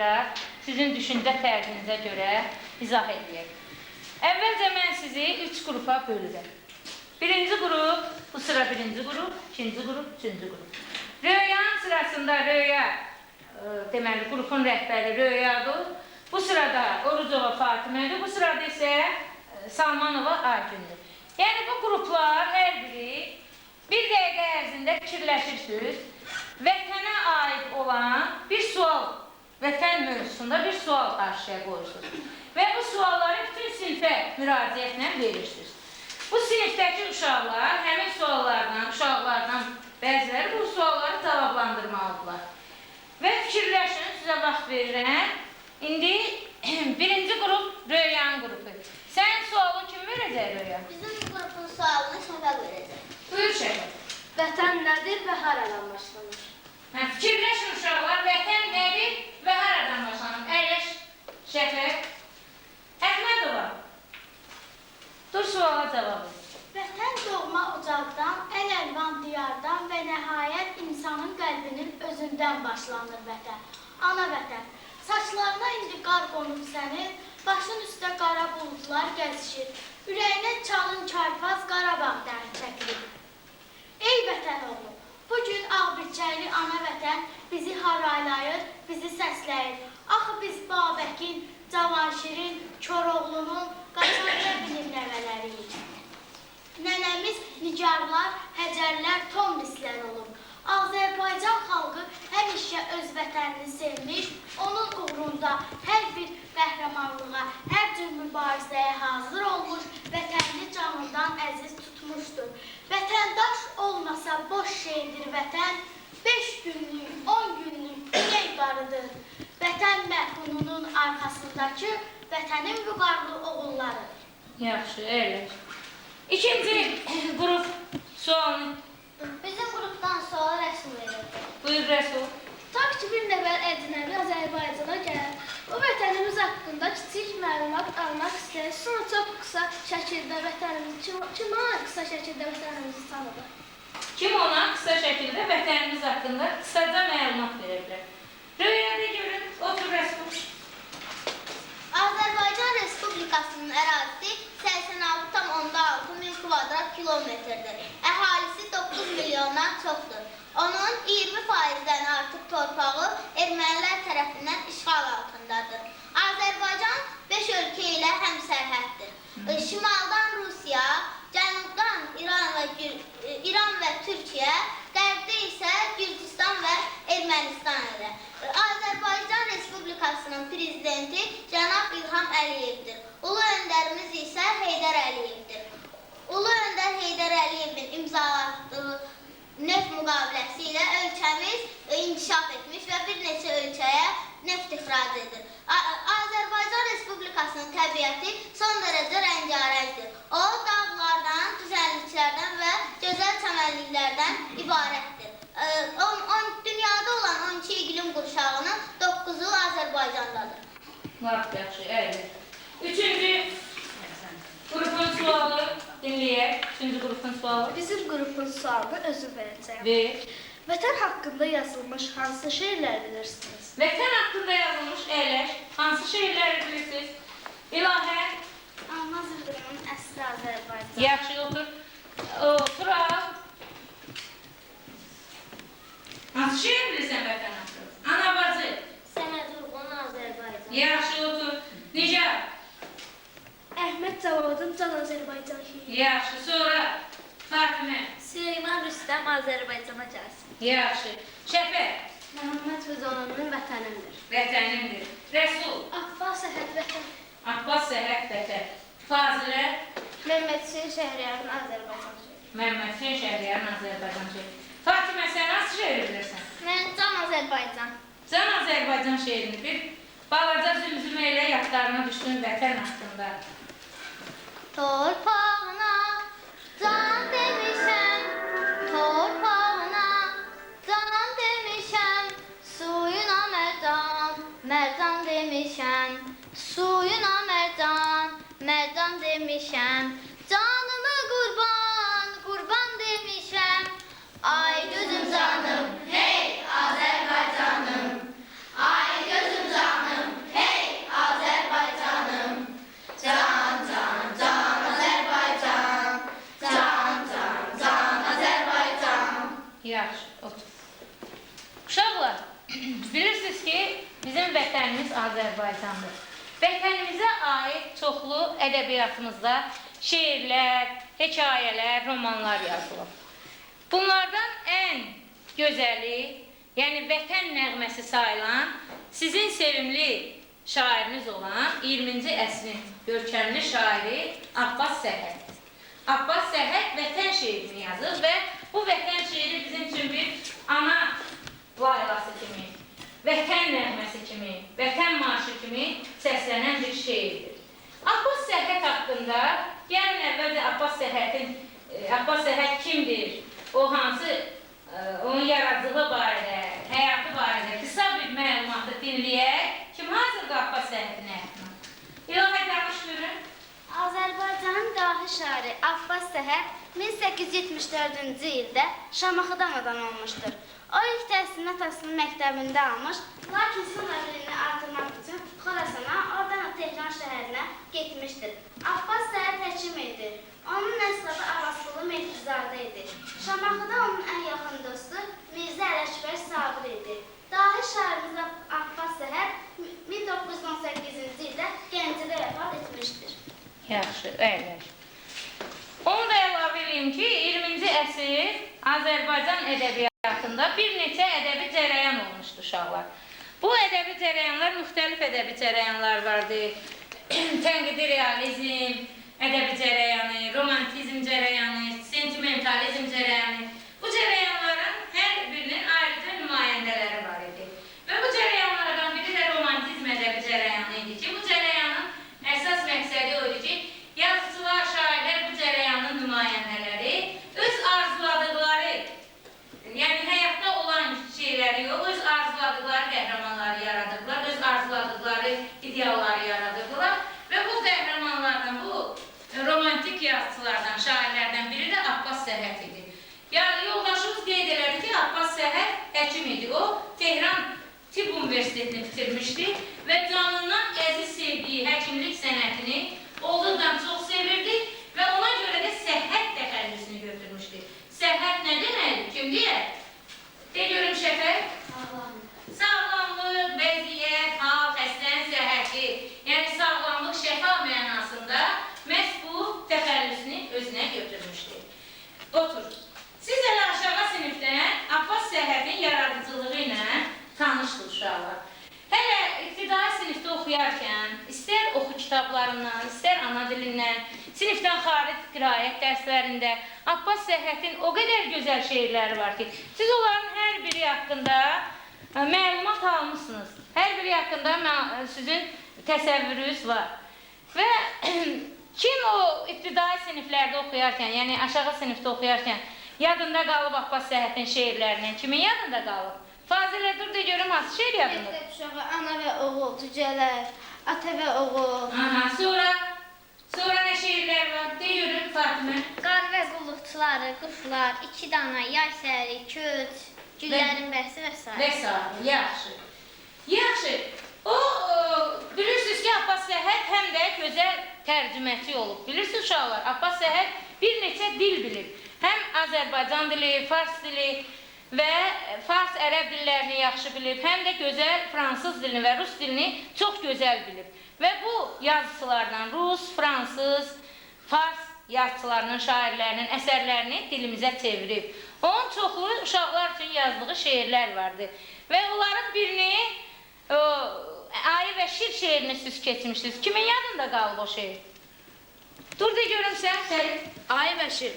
biraz sizin düşüncə tərzinizə görə izah edəyək. Əvvəlcə mən sizi 3 qrupa bölürəm. Birinci qrup, bu sıra birinci qrup, ikinci qrup, üçüncü qrup. Röyanın sırasında Röya, deməli qrupun rəhbəri Röyadır. Bu sırada Orucova Fatimədir, bu sırada isə Salmanova Aygündür. Yəni bu qruplar hər biri bir dəqiqə ərzində fikirləşirsiniz. Vətənə aid olan bir sual, vətən mövzusunda bir sual qarşıya qoyursunuz. Və bu sualları bütün sinifə müraciətlə verirsiniz. Bu sinifdəki uşaqlar həmin suallardan, uşaqlardan bəziləri bu sualları cavablandırmalıdırlar. Və fikirləşin, sizə vaxt verirəm. İndi birinci qrup Röyanın qrupu. Sənin sualını kim verəcək Röya? Bizim qrupun sualını Şəfəq verəcək. Buyur Şəfəq. Vətən nədir və haradan başlanır? Hə, fikirləşin uşaqlar, vətən nədir və haradan başlanır? Əyləş Şəfəq. Əhmədova. Dur suala cavab ver. Vətən doğma ocaqdan, əl-əlvan diyardan və nəhayət insanın qəlbinin özündən başlanır vətən. Ana vətən. Saçlarına indi qar qonub sənin, başın üstə qara buludlar gəzişir. Ürəyinə çalın çarpaz Qarabağ dəri çəkilir. Ey vətən oğlu, bugün ağbirçəkli ana vətən bizi haraylayır, bizi səsləyir. Axı biz Babəkin, Cavanşirin, Koroğlunun, Qaçan Rəbinin nəvələriyik. Nənəmiz Nigarlar, Həcərlər, Tomrislər olub. Azərbaycan xalqı həmişə öz vətənini sevmiş, onun uğrunda hər bir qəhrəmanlığa, hər cür mübarizəyə hazır olmuş, vətənini canından əziz tutmuşdur. Vətəndaş olmasa boş şeydir vətən, 5 günlük, 10 günlük inək qarıdır. Vətən mərhununun arxasındakı vətənin vüqarlı oğulları. Yaxşı, əyləş. İkinci qrup sualını. Bizim qrupdan sualı Rəsul verirdi. Buyur Rəsul. Tutaq ki, bir nəfər əcnəbi Azərbaycana gəlir. O vətənimiz haqqında kiçik məlumat almaq istəyir. Sonra çox qısa şəkildə vətənimizi, kim ona qısa şəkildə vətənimizi tanıdır? Kim ona qısa şəkildə vətənimiz haqqında qısaca məlumat verə bilər? Röya de görün, otur Rəsul. Azərbaycan Respublikasının ərazisi 86,6 min kvadrat kilometrdir. Əhalisi 9 milyondan çoxdur. Onun 20%-dən artıq torpağı ermənilər tərəfindən işğal altındadır. Azərbaycan 5 ölkə ilə həmsərhəddir. Şimaldan Rusiya, cənubdan İran və Türkiyə, qərbdə isə Gürcüstan və Ermənistan ilə. Azərbaycan Respublikasının prezidenti cənab İlham Əliyevdir. Ulu öndərimiz isə Heydər Əliyevdir. Ulu öndər Heydər Əliyevin imzalatdığı neft müqaviləsi ilə ölkəmiz inkişaf etmiş və bir neçə ölkəyə neft ixrac edir. Azərbaycan Respublikasının təbiəti son dərəcə rəngarəngdir. O, dağlardan, düzənliklərdən və gözəl çəmənliklərdən ibarətdir. Dünyada olan 12 iqlim qurşağının 9-u Azərbaycandadır. Lap yaxşı, əyləş. Üçüncü qrupun sualı dinləyək. Üçüncü qrupun sualı. Bizim qrupun sualını özüm verəcəyəm. Ver. Vətən haqqında yazılmış hansı şeirlər bilirsiniz? Vətən haqqında yazılmış əyləş. Hansı şeirləri bilirsiniz? İlahə. Almaz Yıldırımın Əsli Azərbaycan. Yaxşı, otur. Tural. Hansı şeir bilirsən vətən haqqında? Ana bacı. Səməd Vurğun Azərbaycan. Yaxşı, otur. Nigar. Əhməd Cavadın Can Azərbaycan şeiri. Yaxşı, sonra Fatimə. Süleyman Rüstəm Azərbaycana gəlsin. Yaxşı. Şəfəq. Məhəmməd Füzulinin Vətənimdir. Vətənimdir. Rəsul. Abbas Səhət Vətən. Abbas Səhət Vətən. Fazilə. Məmməd Hüseyn Şəhriyarın Azərbaycan şeiri. Məmməd Hüseyn Şəhriyarın Azərbaycan şeiri. Fatimə, sən hansı şeiri bilirsən? Mən Can Azərbaycan. Can Azərbaycan şeirini bir balaca zümzümə ilə yadlarına düşsün vətən haqqında. Torpağına can demişəm, torpağına can demişəm, suyuna mərcan, mərcan demişəm, suyuna mərcan, mərcan demişəm, canımı qurban, qurban demişəm. Ay gözüm canım, hey Azərbaycanım, ay gözüm canım. Yaxşı, otur. Uşaqlar, bilirsiniz ki, bizim vətənimiz Azərbaycandır. Vətənimizə aid çoxlu ədəbiyyatımızda şeirlər, hekayələr, romanlar yazılıb. Bunlardan ən gözəli, yəni vətən nəğməsi sayılan, sizin sevimli şairiniz olan 20-ci əsrin görkəmli şairi Abbas Səhhət. Abbas Səhhət vətən şeirini yazır və bu vətən şeiri bizim üçün bir ana laylası kimi, vətən nəğməsi kimi, vətən marşı kimi səslənən bir şeirdir. Abbas Səhhət haqqında, gəlin əvvəlcə Abbas Səhhət kimdir, o hansı, onun yaradıcılığı barədə, həyatı barədə qısa bir məlumatı dinləyək. Kim hazırdır Abbas Səhhətin həyatına? İlahə, danış görün. Azərbaycanın dahi şairi Abbas Səhhət 1874-cü ildə Şamaxıda anadan olmuşdur. O ilk təhsilini atasının məktəbində almış, lakin sonra bilini artırmaq üçün Xorasana, oradan da Tehran şəhərinə getmişdir. Abbas Səhhət həkim idi. Onun əsladı Abbasqulu Mehdizadə idi. Şamaxıda onun ən yaxın dostu Mirzə Ələkbər Sabir idi. Dahi şairimiz Abbas Səhhət 1918-ci ildə Gəncədə vəfat etmişdir. Yaxşı, əyləş. Onu da əlavə edeyim ki, 20-ci əsr Azərbaycan ədəbiyyatında bir neçə ədəbi cərəyan olmuşdu uşaqlar. Bu ədəbi cərəyanlar, müxtəlif ədəbi cərəyanlar vardı. Tənqidi realizm ədəbi cərəyanı, romantizm cərəyanı, sentimentalizm cərəyanı. Bu cərəyanların hər birinin ayrıca nümayəndələri var idi. Və bu cərəyanlardan biri də romantizm ədəbi cərəyanı idi ki, bu cərəyanın əsas məqsədi o idi ki, yazıçılar, şairlər bu cərəyanın nümayəndələri öz arzuladıqları, yəni həyatda olan şeyləri yox, öz arzuladıqları qəhrəmanları yaradıblar, öz arzuladıqları idealları yaradıblar və bu qəhrəmanlardan, bu romantik yazıçılardan, şairlərdən biri də Abbas Səhhət idi. Yəni, yoldaşımız qeyd elədi ki, Abbas Səhhət həkim idi. O, Tehran Tibb Universitetini bitirmişdi və canından əziz sevdiyi həkimlik sənətini olduqdan çox sevirdi və ona görə də səhhət təxəllüsünü götürmüşdü. Səhhət nə deməkdir? Kim deyər? De görüm Şəfəq. Sağlamlıq, vəziyyət, hal, xəstənin səhhəti, yəni sağlamlıq, şəfa mənasında məhz bu təxəllüsünü özünə götürmüşdü. Otur. Siz hələ aşağı sinifdən Abbas Səhhətin yaradıcılığı ilə tanışdıq uşaqlar. Hələ ibtidai sinifdə oxuyarkən, istər oxu kitablarından, istər ana dilindən, sinifdən xaric qiraət dərslərində Abbas Səhhətin o qədər gözəl şeirləri var ki, siz onların hər biri haqqında məlumat almışsınız. Hər biri haqqında sizin təsəvvürünüz var. Və kim o ibtidai siniflərdə oxuyarkən, yəni aşağı sinifdə oxuyarkən yadında qalıb Abbas Səhhətin şeirlərinin, kimin yadında qalıb? Fazilə, dur de görüm, hansı şeir yadında? Məktəb uşağı, ana və oğul, cücələr, ata və oğul. Aha, sonra nə şeirlər var? De görüm, Fatimə. Qar və qulluqçuları, quşlar, iki dana, yay səhəri, köç, güllərin bəhsi və s. Və s. Yaxşı. Yaxşı. O, bilirsiniz ki, Abbas Səhhət həm də gözəl tərcüməçi olub. Bilirsiniz uşaqlar, Abbas Səhhət bir neçə dil bilir. Həm Azərbaycan dili, fars dili və fars, ərəb dillərini yaxşı bilib, həm də gözəl fransız dilini və rus dilini çox gözəl bilib. Və bu yazıçılardan rus, fransız, fars yazıçılarının, şairlərinin əsərlərini dilimizə çevirib. Onun çoxlu uşaqlar üçün yazdığı şeirlər vardı. Və onların birini, Ayı və Şir şeirini siz keçmişsiniz. Kimin yadında qalıb o şeir? Dur de görüm sən, Fərid. Ayı və Şir.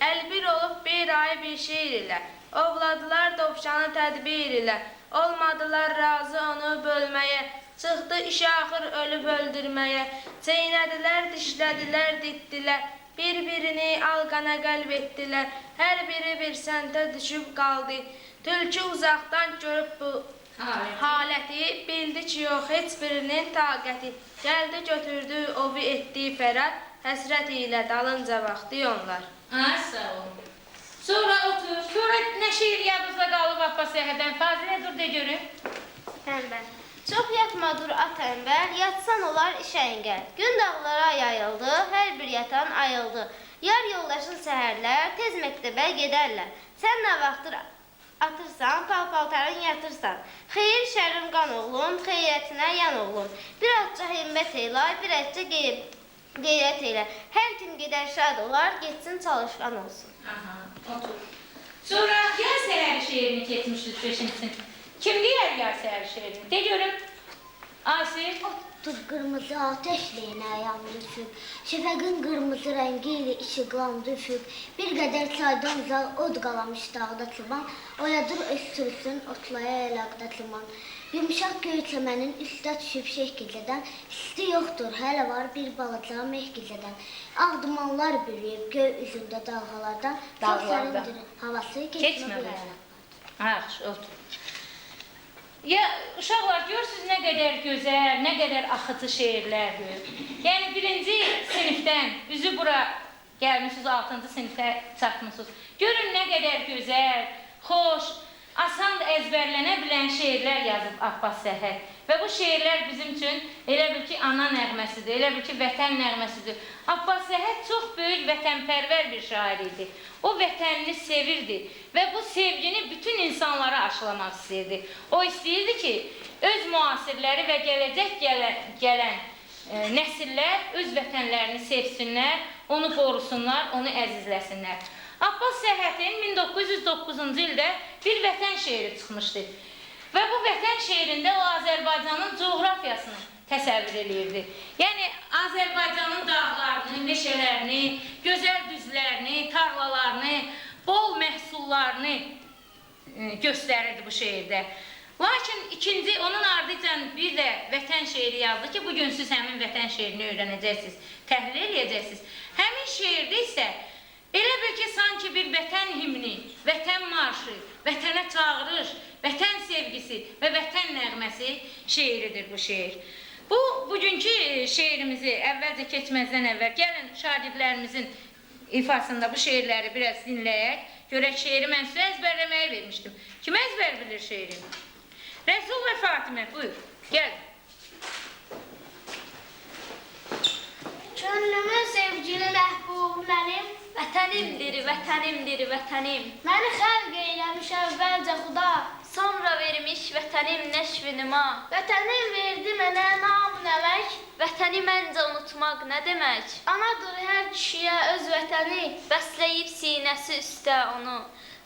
Əlbir olub bir ayı bir şeir ilə, ovladılar dovşanı tədbir ilə, olmadılar razı onu bölməyə, çıxdı iş axır ölüb öldürməyə, çeynədilər, dişlədilər, ditdilər, bir-birini alqana qəlb etdilər, hər biri bir səntə düşüb qaldı. Tülkü uzaqdan görüb bu haləti, bildi ki, yox heç birinin taqəti, gəldi götürdü, ovu etdiyi fərad, həsrət ilə dalınca baxdı onlar. Ay, sağ olun. Sonra otur, sonra nə şeir yadınızda qalıb Abbas Səhhətdən? Fazilə, dur de görüm. Tənbəl. Çox yatma dur at tənbəl, yatsan olar işə əngəl. Gün dağlara yayıldı, hər bir yatan ayıldı. Yar yoldaşın səhərlər tez məktəbə gedərlər. Sən nə vaxtdır atırsan, pal-paltarın yatırsan. Xeyir şərin qan oğlum, xeyrətinə yan oğlum. Bir azca himmət eylə, bir azca qeyrət eylə. Hər kim gedər şad olar, getsin çalışqan olsun. Aha, otur. Sonra yar səhəri şeirini keçmişik 5-ci sinif. Kim deyər yar səhəri şeirini? De görüm. Asif. Otdur qırmızı ateşlə yenə yandı üfüq. Şəfəqin qırmızı rəngi ilə işıqlandı üfüq. Bir qədər çaydan uzaq od qalamış dağda çoban, oyadır öz sürüsün otlaya yalaqda çoban. Yumşaq göy çəmənin üstə düşüb şeh gecədən, isti yoxdur, hələ var bir balaca meh gecədən. Ağ dumanlar bürüyüb göy üzündə dalğalardan, çox sərindir havası, keçmə bu yayaqlardan. Yaxşı, otur. Ya uşaqlar, görürsünüz nə qədər gözəl, nə qədər axıcı şeirlərdir. Yəni, 1-ci sinifdən üzü bura gəlmişsiniz, 6-cı sinifə çatmışsınız. Görün nə qədər gözəl, xoş, asan əzbərlənə bilən şeirlər yazıb Abbas Səhhət. Və bu şeirlər bizim üçün elə bil ki, ana nəğməsidir, elə bil ki, vətən nəğməsidir. Abbas Səhhət çox böyük vətənpərvər bir şair idi. O vətənini sevirdi və bu sevgini bütün insanlara aşılamaq istəyirdi. O istəyirdi ki, öz müasirləri və gələcək gələn nəsillər öz vətənlərini sevsinlər, onu qorusunlar, onu əzizləsinlər. Abbas Səhhətin 1909-cu ildə bir vətən şeiri çıxmışdı. Və bu vətən şeirində o Azərbaycanın coğrafiyasını təsəvvür eləyirdi. Yəni, Azərbaycanın dağlarını, meşələrini, gözəl düzlərini, tarlalarını, bol məhsullarını göstərirdi bu şeirdə. Lakin ikinci, onun ardıcan bir də vətən şeiri yazdı ki, bugün siz həmin vətən şeirini öyrənəcəksiniz, təhlil eləyəcəksiniz. Həmin şeirdə isə elə bil ki, sanki bir vətən himni, vətən marşı, vətənə çağırış, vətən sevgisi və vətən nəğməsi şeiridir bu şeir. Bu, bugünkü şeirimizi əvvəlcə keçməzdən əvvəl gəlin şagirdlərimizin ifasında bu şeirləri biraz dinləyək. Görək şeiri mən sizə əzbərləməyi vermişdim. Kim əzbər bilir şeiri? Rəsul və Fatimə, buyur, gəl. Könlümün sevgili məhbubu mənim, Vətənimdir, vətənimdir, vətənim. Məni xəlq eyləmiş əvvəlcə Xuda, Sonra vermiş vətənim nəşvi nüma. Vətənim verdi mənə nam-ı nəmək, Vətəni məncə unutmaq nə demək? Anadır hər kişiyə öz vətəni, Bəsləyib sinəsi üstə onu.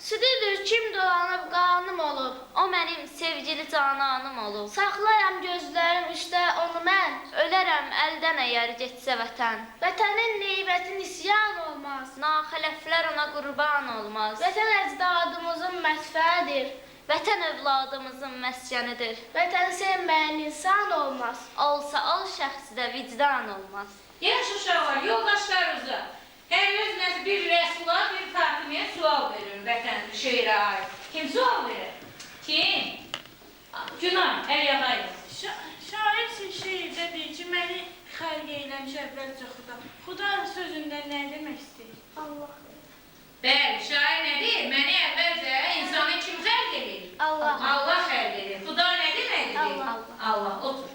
Südüdür kim dolanıb qanım olub, O mənim sevgili cananım olub. Saxlaram gözlərim üstə onu mən, Ölərəm əldən əgər getsə vətən. Vətənin neybəti nisyan olmaz, Naxələflər ona qurban olmaz. Vətən əcdadımızın mətfədir, Vətən övladımızın məskənidir. Vətəni sevməyən insan olmaz, Olsa ol şəxsdə vicdan olmaz. Yaxşı uşaqlar, yoldaşlarınıza hər özünüz bir Rəsula, bir Fatiməyə sual verin vətən şeirə aid. Kim sual verir? Kim? Günay, Əli Ağayev. Şair şeirdə deyir ki, məni xəlq eyləmiş əvvəlcə Xuda. Xuda sözündən nə demək istəyir? Allah. Bəli, şair nə deyir? Məni əvvəlcə insanı kim xəlq edir? Allah. Allah xəlq edir. Xuda nə deməkdir? Allah. Allah, otur.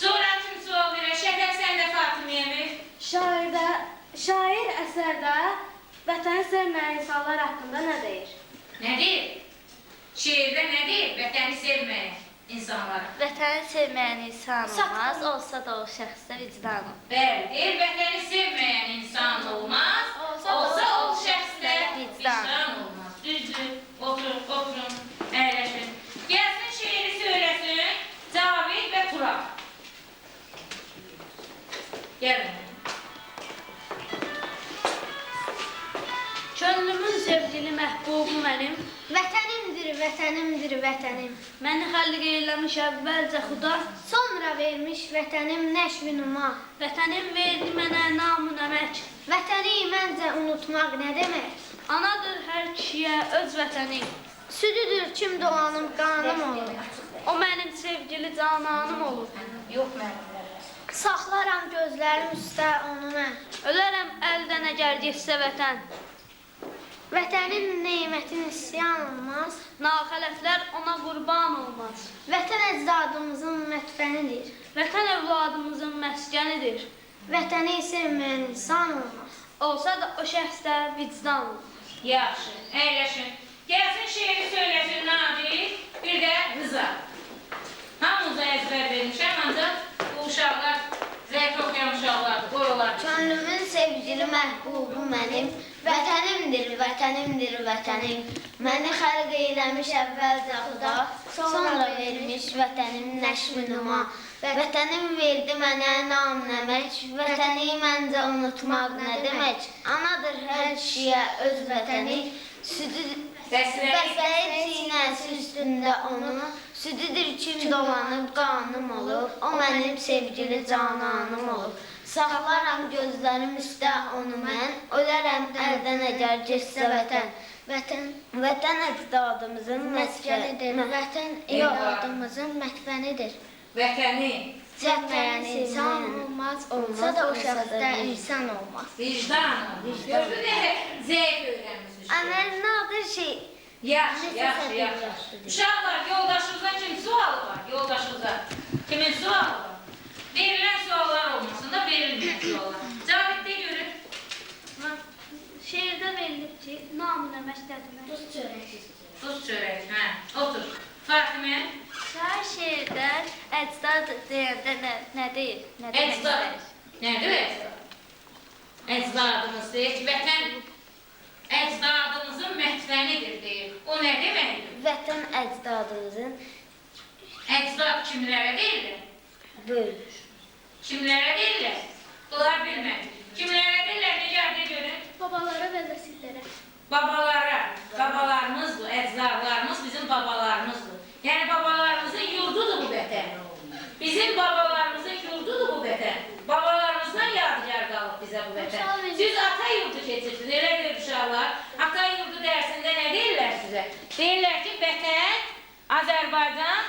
Sonra kim sual verir? Şəfəq, sən də Fatiməyə ver. Şair əsərdə vətəni sevməyən insanlar haqqında nə deyir? Nə deyir? Şeirdə nə deyir? Vətəni sevməyən insanlara. Vətəni sevməyən insan olmaz, olsa da o şəxsdə vicdan olmaz. Bəli, deyir, vətəni sevməyən insan olmaz, olsa o şəxsdə vicdan olmaz. Düzdür, oturun, oturun, əyləşin. Gəlsin şeiri söyləsin Cavid və Tural. Gəlin. Könlümün sevgili məhbubu mənim, Vətənimdir, vətənimdir, vətənim. Məni xəlq eyləmiş əvvəlcə Xuda, Sonra vermiş vətənim nəşvi nüma. Vətənim verdi mənə nam-ı nəmək, Vətəni məncə unutmaq nə demək? Anadır hər kişiyə öz vətəni, Südüdür kim dolanıb qanım olub, O mənim sevgili cananım olub. Yox müəllimlər. Saxlaram gözlərim üstə onu mən. Ölərəm əldən əgər getsə vətən, Vətənin nemətin isyan olmaz, Naxələflər ona qurban olmaz. Vətən əcdadımızın mətfənidir, Vətən övladımızın məskənidir. Vətəni sevməyən insan olmaz, Olsa da o şəxsdə vicdan olmaz. Yaxşı, əyləşin. Gəlsin şeiri söyləsin Nadir, bir də Rıza. Hamınıza əzbər vermişəm, ancaq bu uşaqlar, zəif oxuyan uşaqlardır, qoyular. Könlümün sevgili məhbubu mənim, vətənimdir, vətənimdir, vətənim. Məni xəlq eyləmiş əvvəlcə Xuda, sonra vermiş vətənim nəşvi numa. Vətənim verdi mənə nam nəmək, vətəni məncə unutmaq nə demək? Anadır hər kişiyə öz vətəni, südü bəsləyib sinəsi üstündə onu, südüdür kim dolanıb qanım olub, o mənim sevgili cananım olub. Saxlaram gözlərim üstə onu mən, ölərəm əldən əgər getsə vətən. Vətən əcdadımızın məskənidir, vətən övladımızın mətbənidir. Vətəni sevməyən insan olmaz, olsa da o şəxsdə insan olmaz. Vicdan olmaz. Gördün nə zəif öyrənmişsiniz. Əmər nadir şey. Yaxşı, yaxşı, yaxşı. Uşaqlar, yoldaşınıza kim sualı var? Yoldaşınıza kimin sualı var? Verilən suallar olmasın da, verilməyən suallar. Cavid de görün. Şeirdə verilib ki, namı nəmək nə demək? Duz çörək. Duz çörək, hə. Otur. Fatimə. Şair şeirdə əcdad deyəndə nə deyir? Nə demək Əcdad. istəyir? Nədir əcdad? Əcdadımız deyir ki, vətən əcdadımızın mətbənidir deyir. O nə deməkdir? Vətən əcdadımızın Əcdad kimlərə deyilir? böyür. Kimlərə deyirlər? Bunlar bilmər. Kimlərə deyirlər? Nigar de görün. Babalara və nəsillərə. Babalara. Babalarımızdır. Əcdadlarımız bizim babalarımızdır. Yəni babalarımızın yurdudur bu vətən. Bizim babalarımızın yurdudur bu vətən. Babalarımızdan yadigar qalıb bizə bu vətən. Siz ata yurdu keçirsiniz. Elə deyir uşaqlar. Ata yurdu dərsində nə deyirlər sizə? Deyirlər ki, vətən Azərbaycan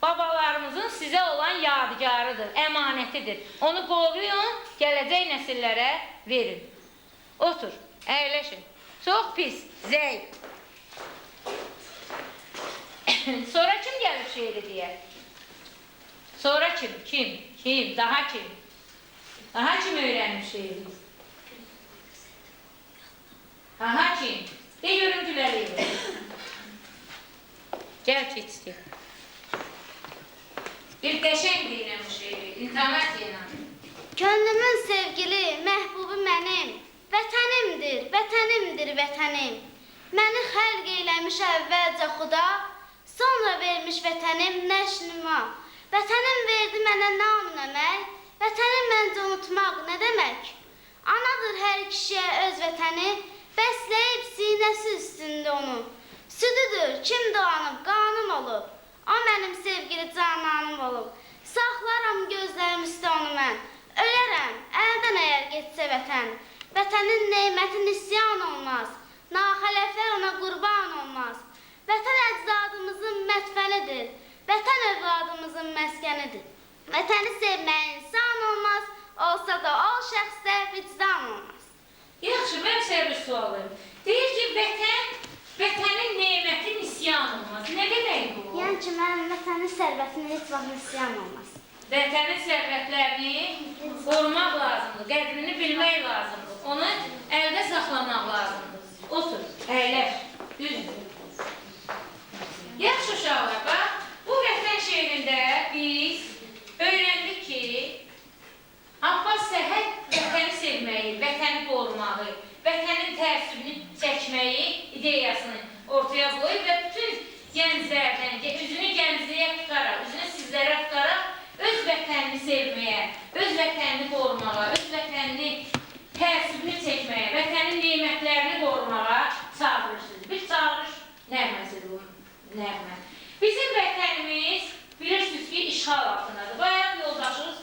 babalarımızın sizə olan yadigarıdır, əmanətidir. Onu qoruyun, gələcək nəsillərə verin. Otur, əyləşin. Çox pis, zəif. Sonra kim gəlib şeiri deyə? Sonra kim? Kim? Kim? Daha kim? Daha kim öyrənmiş şeiri? Daha kim? De görüm Güləliyev. Gəl keçdi. Bir qəşəng deyilən bu şeiri, intonasiya ilə. Könlümün sevgili, məhbubu mənim, vətənimdir, vətənimdir, vətənim. Məni xəlq eyləmiş əvvəlcə Xuda, sonra vermiş vətənim nəşnüma. Vətənim verdi mənə nam nəmək, vətənim məncə unutmaq nə demək? Anadır hər kişiyə öz vətəni, bəsləyib sinəsi üstündə onu. Südüdür, kim dolanıb, qanım olub, o mənim sevgili cananım olub. Saxlaram gözlərim üstə onu mən, ölərəm, əldən əgər getsə vətən. Vətənin neməti nisyan olmaz, naxələflər ona qurban olmaz. Vətən əcdadımızın mətfənidir, vətən övladımızın məskənidir. Vətəni sevməyə insan olmaz, olsa da o şəxsdə vicdan olmaz. Yaxşı, mən sizə bir sual verim. Deyir ki, vətən, vətənin neməti nisyan olmaz. Nə demək bu? Yəni ki, mənim vətənin sərvətini heç vaxt nisyan olmaz. Vətənin sərvətlərini qorumaq lazımdır, qədrini bilmək lazımdır, onu əldə saxlamaq lazımdır. Otur, əyləş, düzdür. Yaxşı uşaqlar, bax, bu vətən şeirində biz öyrəndik ki, Abbas Səhət vətəni sevməyi, vətəni qorumağı, vətənin təəssübünü çəkməyi ideyasını ortaya qoyub və bütün gənclərdən, üzünü gəncliyə tutaraq, üzünü sizlərə tutaraq öz vətənini sevməyə, öz vətənini qorumağa, öz vətənini təəssübünü çəkməyə, vətənin nemətlərini qorumağa çağırırsınız. Bir çağırış nəğməsidir bu nəğmə. Bizim vətənimiz, bilirsiniz ki, işğal altındadır. Bayaq yoldaşınız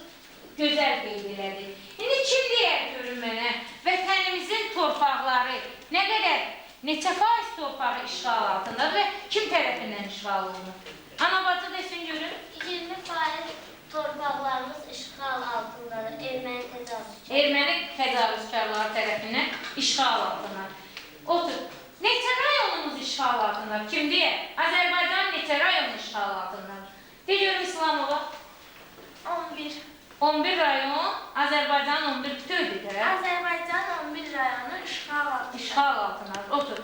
gözəl qeyd elədi. İndi kim deyər görün mənə, vətənimizin torpaqları nə qədər, neçə faiz torpağı işğal altındadır və kim tərəfindən işğal olunur? Ana bacı desin görün. 20% torpaqlarımız işğal altındadır, erməni təcavüzkarları. Erməni təcavüzkarları tərəfindən işğal altındadır. Otur. Neçə rayonumuz işğal altındadır? Kim deyər? Azərbaycanın neçə rayonu işğal altındadır? De görüm İslamova. 11. 11 rayon Azərbaycanın 11 bütövdür də. Azərbaycanın 11 rayonu işğal altında. İşğal altındadır. Otur.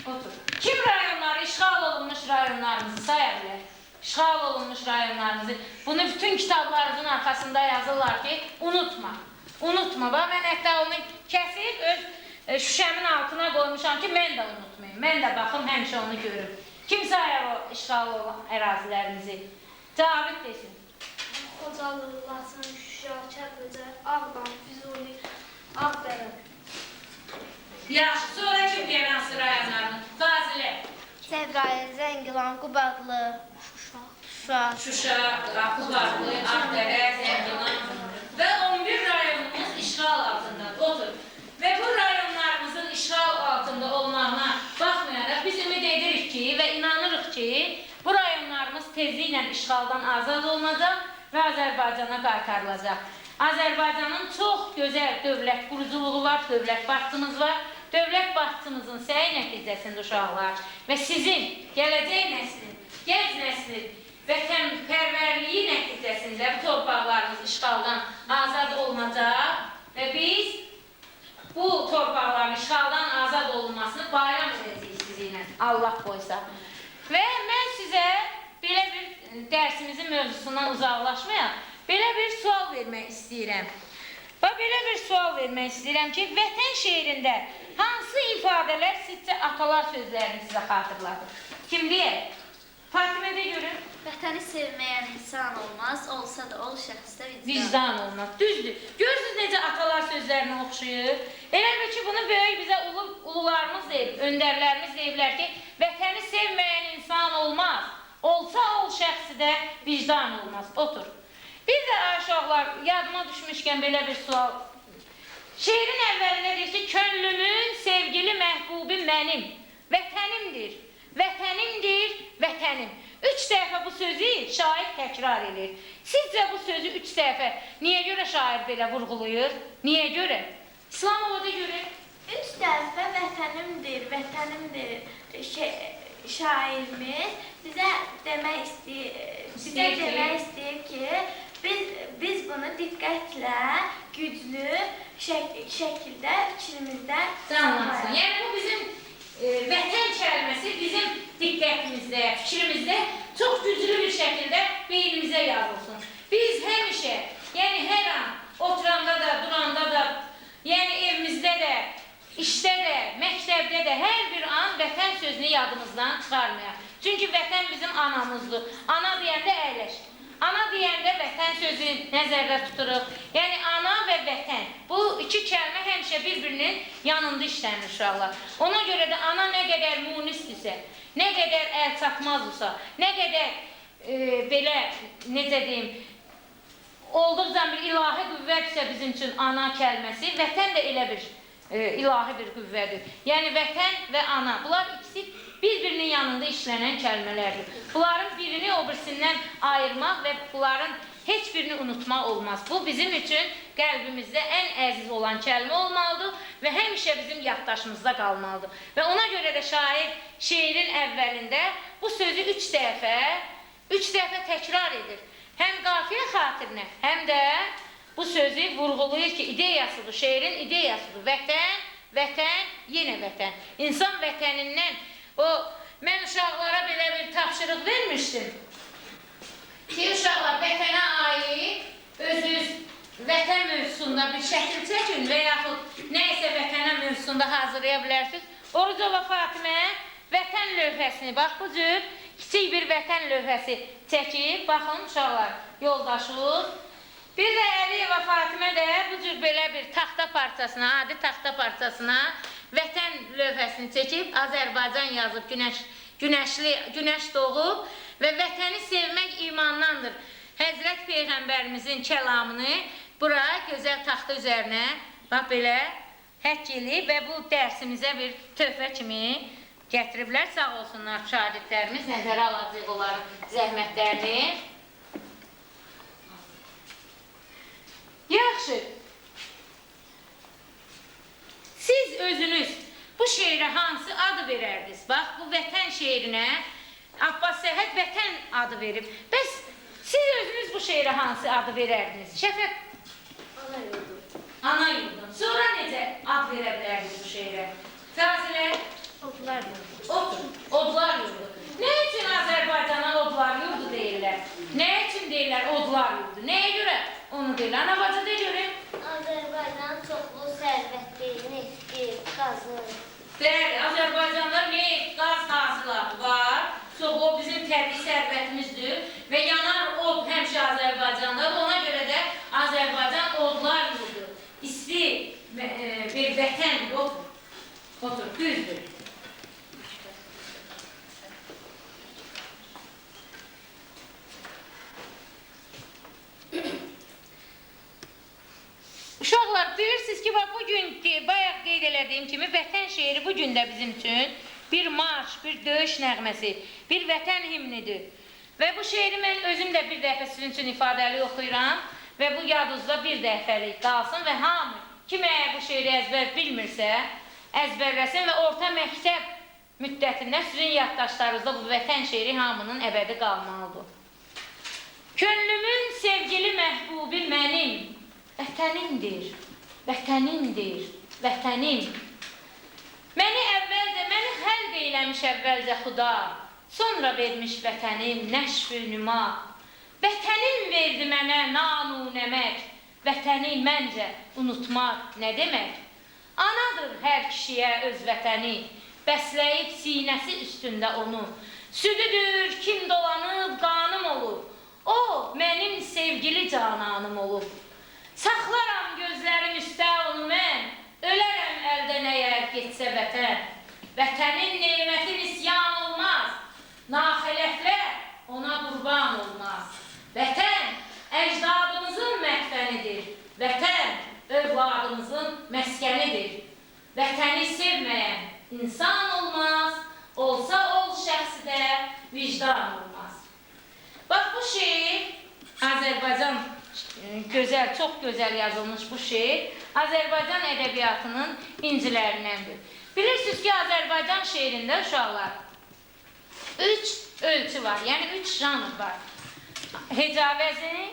Otur. Kim rayonları, işğal olunmuş rayonlarımızı saya bilər? İşğal olunmuş rayonlarımızı. Bunu bütün kitablarımızın arxasında yazırlar ki, unutma. Unutma. Bax, mən hətta onu kəsib öz şüşəmin altına qoymuşam ki, mən də unutmayayım. Mən də baxım, həmişə onu görüm. Kim sayar o işğal olan ərazilərimizi? Cavid desin. Xocalı, Laçın, Şuşa, Kəlbəcər, Ağdam, Füzuli, Ağdərə. Yaxşı, sonra kim deyər hansı rayonlarını? Fazilə. Cəbrayıl, Zəngilan, Qubadlı, Şuşa. Şuşa, Qubadlı, Ağdərə, Zəngilan və 11 rayonumuz işğal altındadır. Otur. Və bu rayonlarımızın işğal altında olmağına baxmayaraq biz ümid edirik ki və inanırıq ki, bu rayonlarımız tezliklə işğaldan azad olunacaq və Azərbaycana qaytarılacaq. Azərbaycanın çox gözəl dövlət quruculuğu var, dövlət başçımız var. Dövlət başçımızın səyi nəticəsində uşaqlar və sizin gələcək nəslin, gənc nəslin vətənpərvərliyi nəticəsində bu torpaqlarımız işğaldan azad olunacaq və biz bu torpaqların işğaldan azad olunmasını bayram edəcəyik sizinlə, Allah qoysa. Və mən sizə belə bir dərsimizin mövzusundan uzaqlaşmayaq, belə bir sual vermək istəyirəm. Və belə bir sual vermək istəyirəm ki, Vətən şeirində hansı ifadələr sizcə atalar sözlərini sizə xatırladır? Kim deyər? Fatimə də görün. Vətəni sevməyən insan olmaz, olsa da ol şəxsdə vicdan. Vicdan olmaz. Düzdür. Görürsünüz necə atalar sözlərinə oxşayır? Elə bil ki, bunu böyük bizə ulularımız deyib, öndərlərimiz deyiblər ki, vətəni sevməyən insan olmaz. Olsa ol şəxsi də vicdan olmaz. Otur. Bir də uşaqlar, yadıma düşmüşkən belə bir sual. Şeirin əvvəlində deyir ki, könlümün sevgili məhbubi mənim, vətənimdir, vətənimdir, vətənim. 3 dəfə bu sözü şair təkrar edir. Sizcə bu sözü 3 dəfə niyə görə şair belə vurğulayır? Niyə görə? İslamova da görə. 3 dəfə vətənimdir, vətənimdir şairimiz bizə demək istəyir, ki, biz bunu diqqətlə, güclü şəkildə fikrimizdə canlansın. Yəni bu bizim vətən kəlməsi bizim diqqətimizdə, fikrimizdə çox güclü bir şəkildə beynimizə yazılsın. Biz həmişə, yəni hər an oturanda da, duranda da, yəni evimizdə də, işdə də, məktəbdə də hər bir an vətən sözünü yadımızdan çıxarmayaq. Çünki vətən bizim anamızdır. Ana deyəndə əyləş. Ana deyəndə vətən sözü nəzərdə tuturuq. Yəni ana və vətən. Bu iki kəlmə həmişə bir-birinin yanında işlənir uşaqlar. Ona görə də ana nə qədər munisdirsə, nə qədər əl çatmazdırsa, nə qədər belə, necə deyim, olduqca bir ilahi qüvvətdirsə bizim üçün ana kəlməsi, vətən də elə bir ilahi bir qüvvədir. Yəni vətən və ana, bunlar ikisi bir-birinin yanında işlənən kəlmələrdir. Bunların birini o birisindən ayırmaq və bunların heç birini unutmaq olmaz. Bu bizim üçün qəlbimizdə ən əziz olan kəlmə olmalıdır və həmişə bizim yaddaşımızda qalmalıdır. Və ona görə də şair şeirin əvvəlində bu sözü 3 dəfə təkrar edir. Həm qafiyə xatirinə, həm də bu sözü vurğulayır ki, ideyasıdır, şeirin ideyasıdır. Vətən, vətən, yenə vətən. İnsan vətənindən, mən uşaqlara belə bir tapşırıq vermişdim ki, uşaqlar vətənə aid özünüz vətən mövzusunda bir şəkil çəkin və yaxud nə isə vətənə mövzusunda hazırlaya bilərsiniz. Orucova Fatimə vətən lövhəsini, bax bu cür kiçik bir vətən lövhəsi çəkib, baxın uşaqlar, yoldaşınız. Bir də Əliyeva Fatimə də bu cür belə bir taxta parçasına, adi taxta parçasına vətən lövhəsini çəkib, Azərbaycan yazıb, günəş doğub və vətəni sevmək imandandır. Həzrət Peyğəmbərimizin kəlamını bura gözəl taxta üzərinə bax belə həkk eləyib və bu dərsimizə bir töhfə kimi gətiriblər. Sağ olsunlar şagirdlərimiz, nəzərə alacaq onların zəhmətlərini. Yaxşı, siz özünüz bu şeirə hansı adı verərdiniz? Bax, bu vətən şeirinə Abbas Səhət vətən adı verib. Bəs siz özünüz bu şeirə hansı adı verərdiniz? Şəfəq. Ana yurdum. Ana yurdum. Sonra necə ad verə bilərdik bu şeirə? Fazilə? Odlar yurdu. Otur. Odlar yurdu. Nə üçün Azərbaycana odlar yurdu deyirlər? Nə üçün deyirlər odlar yurdu? Nəyə görə onu deyirlər? Ana bacı de görüm. Azərbaycan çoxlu sərvətli, nefti, qazı. Bəli, Azərbaycanda neft, qaz hasilatı var. Çox o bizim təbii sərvətimizdir və yanar od həmişə Azərbaycandadır. Ona görə də Azərbaycan odlar yurdu. İsti bir vətəndir. Otur. Otur, düzdür. Uşaqlar, bilirsiniz ki, bax, bugünkü, bayaq qeyd elədiyim kimi, vətən şeiri bugün də bizim üçün bir marş, bir döyüş nəğməsi, bir vətən himnidir. Və bu şeiri mən özüm də bir dəfə sizin üçün ifadəli oxuyuram və bu yadınızda bir dəfəlik qalsın və hamı, kim əgər bu şeiri əzbər bilmirsə, əzbərləsin və orta məktəb müddətində sizin yaddaşlarınızda bu vətən şeiri hamının əbədi qalmalıdır. Könlümün sevgili məhbubi mənim, vətənimdir, vətənimdir, vətənim. Məni əvvəlcə, məni xəlq eyləmiş əvvəlcə xuda, sonra vermiş vətənim nəşv-ü nüma. Vətənim verdi mənə nan-u nəmək, vətəni məncə unutmaq nə demək? Anadır hər kişiyə öz vətəni, bəsləyib sinəsi üstündə onu. Südüdür, kim dolanıb, qanım olub, o mənim sevgili cananım olub. Saxlaram gözlərim üstə onu mən, ölərəm əldən əgər getsə vətən. Vətənin neməti nisyan olmaz, naxələflər ona qurban olmaz. Vətən əcdadımızın mətfənidir, vətən övladımızın məskənidir. Vətəni sevməyən insan olmaz, olsa ol şəxsi də vicdan olmaz. Bax, bu şeir Azərbaycan gözəl, çox gözəl yazılmış bu şeir Azərbaycan ədəbiyyatının incilərindəndir. Bilirsiniz ki, Azərbaycan şeirində uşaqlar 3 ölçü var, yəni 3 janr var. Heca vəzni,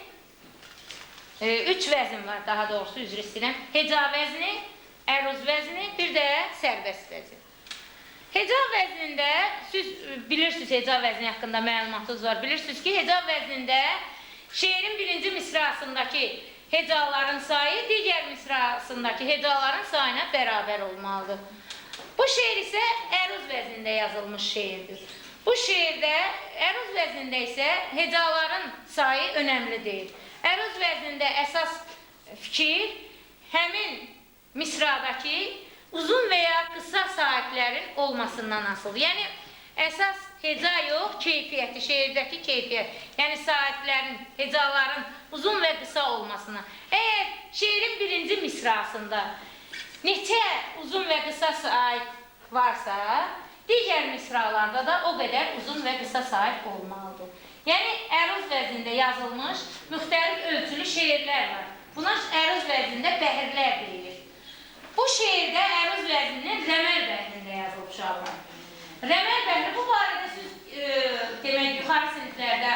3 vəzin var daha doğrusu, üzr istəyirəm. Heca vəzni, əruz vəzni, bir də sərbəst vəzin. Heca vəznində, siz bilirsiniz heca vəzni haqqında məlumatınız var, bilirsiniz ki, heca vəznində şeirin birinci misrasındakı hecaların sayı digər misrasındakı hecaların sayına bərabər olmalıdır. Bu şeir isə əruz vəznində yazılmış şeirdir. Bu şeirdə əruz vəznində isə hecaların sayı önəmli deyil. Əruz vəznində əsas fikir həmin misradakı uzun və ya qısa saitlərin olmasından asılıdır. Yəni, əsas heca yox, keyfiyyəti, şeirdəki keyfiyyət. Yəni, saitlərin, hecaların uzun və qısa olmasına. Əgər şeirin birinci misrasında neçə uzun və qısa sait varsa, digər misralarda da o qədər uzun və qısa sait olmalıdır. Yəni, əruz vəznində yazılmış müxtəlif ölçülü şeirlər var. Buna əruz vəznində bəhirlər deyilir. Bu şeirdə əruz vəzninin rəməl bəhrində yazılıb uşaqlar. Rəməl bəhri, bu barədə siz demək, yuxarı siniflərdə